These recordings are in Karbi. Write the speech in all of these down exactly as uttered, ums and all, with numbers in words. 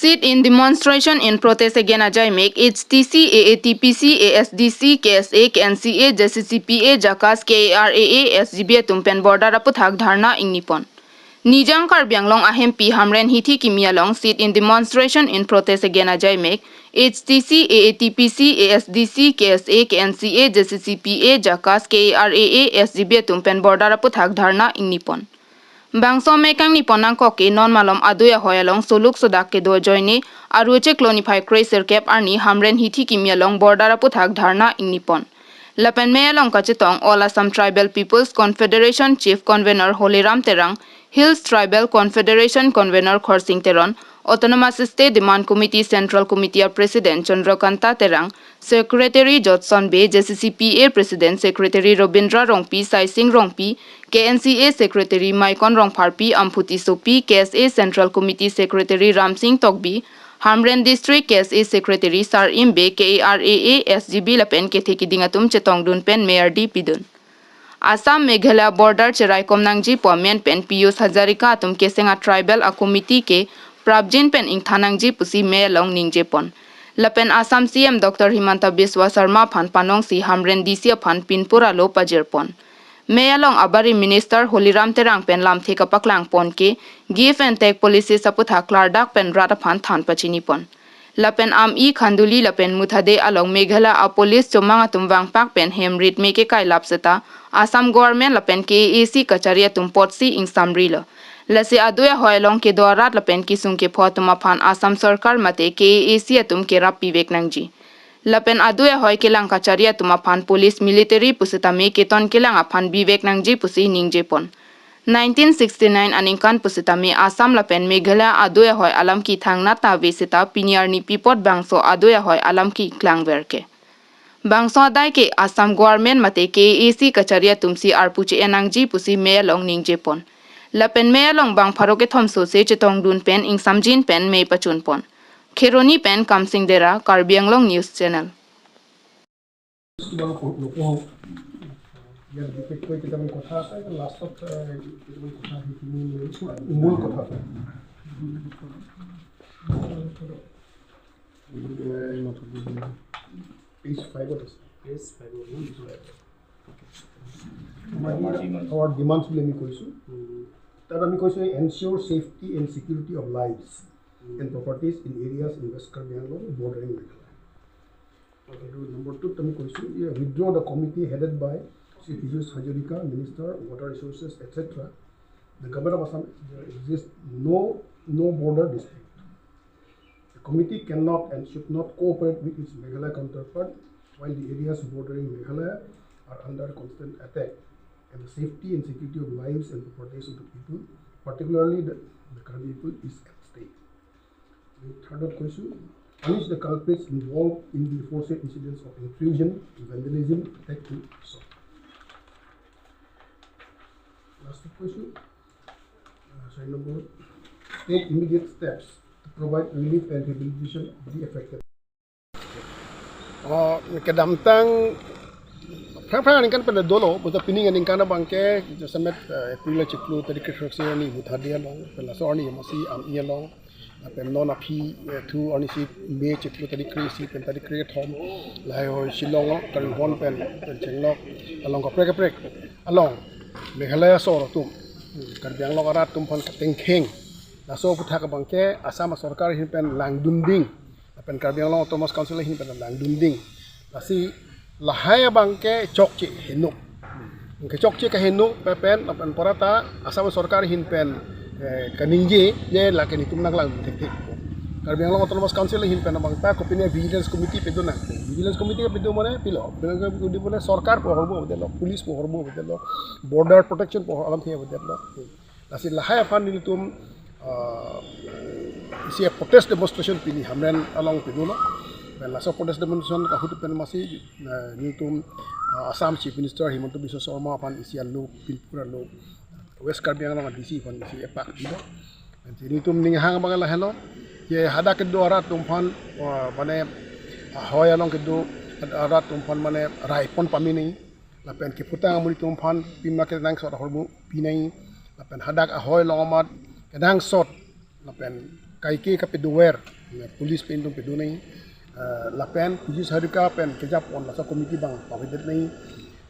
Sit-in demonstration in protest against ajaimek H T C, A A T P C, A S D C, K S A, K N C A, J C C P A, JACAS, K A R A A, S G B atum pen border aputhak dharna ingnipon. Nijang Karbi Anglong ahempi Hamren hithi kimi along sit-in demonstration in protest against ajaimek H T C, A A T P C, A S D C, K S A, K N C A, J C C P A, JACAS, K A R A A, S G B atum pen border aputhak dharna ingnipon. Bangso mek kangnipon nangkok ke non malom adui ahoi along soluk sodak kedo ajoine Aru chiklo niphai kre sirkep arni Hamren hithi kimi along border aputhak dharna ingnipon. Lapen mei along kachetong All Assam Tribal People's Confederation Chief Convener Holiram Terang, Hills Tribal Confederation Convener Khorsing Teron, Autonomous State Demand Committee Central Committee a President Chandrakanta Terang, Secretary Jotson Bey, J C C P A President Secretary Robindra Rongpi, Saising Rongpi, K N C A Secretary Maikon Rongpharpi, Amphuti Sopi, K S A Central Committee Secretary Ramsing Tokbi, Hamren District K S A Secretary Sar Im Bey, K A R A A, S G B lapen kethe kiding atum chetongdun pen mei ardi pidun. Assam Meghalaya border cheraikom nangji pu amen pen Piyush Hazarika atum keseng a tribal a committee ke prapjin pen ingthan nangji pusi mei along ningjepon. Lapen Assam C M Doctor Himanta Biswa Sarma aphan panongsi Hamren D C aphan pinpur alo pajirpon. Mei along abari Minister Holiram Terang pen lamthe kapaklangpon ke give and take policies aputhak klardak pen rat aphan than pachinipon. Lapen Ami, Khanduli lapen Muthade along Meghalaya a police chomang atum vangpak pen hem rit me kekai lap seta Assam government lapen K A A C kachari atum apotsi ingsamrilo. Lasi adui ahoi along kedo arat lapen kesung kepho atum aphan Assam sorkar mate K A A C atum kerap pivek nangji. Lapen adui ahoi kelang kachari atum aphan police, military pusitame keton kelang aphan bivek nangji pusi ningjepon. Nineteen sixty-nine aningkan pusitame Assam lapen Meghalaya adui ahoi alam kethang nat ta ave seta pini arni pi apot bangso adui ahoi alam keklangver ke. Bangso adai ke Assam government mate K A A C kachari atumsi arpu che-en nangji pusi mei along ningjepon. Lapen mei along bang pharo kethom sose chetongdun pen ingsamjin pen mei pachunpon. Kheroni pen Kamsing Dera, Karbi Anglong News Channel. তোমালোকক নকওঁ। ইয়াত বিশেষকৈ কেইটামান কথা আছে, লাষ্টত, এ, কেইটামান কথা সেইখিনি মূল কথা। পেজ ফাইভত আছে। পেজ ফাইভত আছে। আমাৰ ডিমাণ্ড বুলি আমি কৈছোঁ। উম। তাত আমি কৈছোঁ, ensure safety and security of lives um. and properties in areas in West Karbi Anglong bordering Meghalaya। Okay। আৰু নম্বৰ টুত আমি কৈছোঁ, withdraw the committee headed by Shri Piyush Hazarika, Minister of Water Resources, et cetera. The Government of Assam, there exists no, no border dispute. The committee cannot and should not cooperate with its Meghalaya counterpart while the areas bordering Meghalaya are under constant attack and the safety and security of lives and properties of the people, particularly the, the Karbi people, is at stake. The third question, punish the culprits involved in the aforesaid incidents of intrusion, vandalism, attack and assault. Last question, uh, sorry, number, take immediate steps to provide relief and rehabilitation of the affected. Oh, kedamtang phrang phrang aningkan pen dolo, bonta pining aningkan abangke, jasemet, eh, April chiklo tarik kre-isi arni Muthade along, pen laso arni masi Ami along, pen non aphi, eh, thu arnisi May chiklo tarik kre-isi pen tarik kre-thom, lahai hoi Shillong along, Karimhon pen, pen chenglok along kaprek kaprek along Meghalaya asor atum, Karbi Anglong arat atum aphan katengkheng. Laso aputhak abangke Assam sorkar ahin pen langdunding. Lapen Karbi Anglong Autonomous Council ahin pen langdunding. Lasi lahai abangke chokche heno. Ke chokche kaheno pen, lapen porata Assam sorkar ahin pen, eh, kaningje, je lake nelitum nanglang thekthe. Karbi Anglong Autonomous Council ahin pen abangta kopine Vigilance Committee pidun nang. Vigilance Committee pidun mane pilo. Vigilance Committee mane sorkar pu ahormu avedetlo, police pu ahormu avedetlo, border protection pu alamthe avedetlo. Lasi lahai aphan nelitum, ah, isi protest demonstration pini Hamren along pidulo. Pen laso protest demonstration ahut pen masi, ah, nelitum, ah, Assam Chief Minister Himanta Biswa Sarma aphan isi alo, pinpur alo, West Karbi Anglong D C aphan isi epak pido. Pen nelitum ninghang abang lahelo, je hadak kedo arat atum aphan, ah, mane, ah, ahoi along kedo arat atum aphan mane raipon pamenei. Lapen kephutang amonit atum aphan pima kenangsot ahormu pinei. Lapen hadak ahoi along amat kenangsot. Lapen kaike kapedover. eh, police pen atum pedo nangji, eh, lapen Pujya Sagarika pen kejapon laso committee abang pavedet nangji,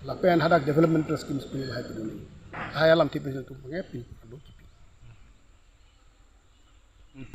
lapen hadak developmental schemes pen lahai pedo nangji. Lahai alamthe pen atum abang pin adu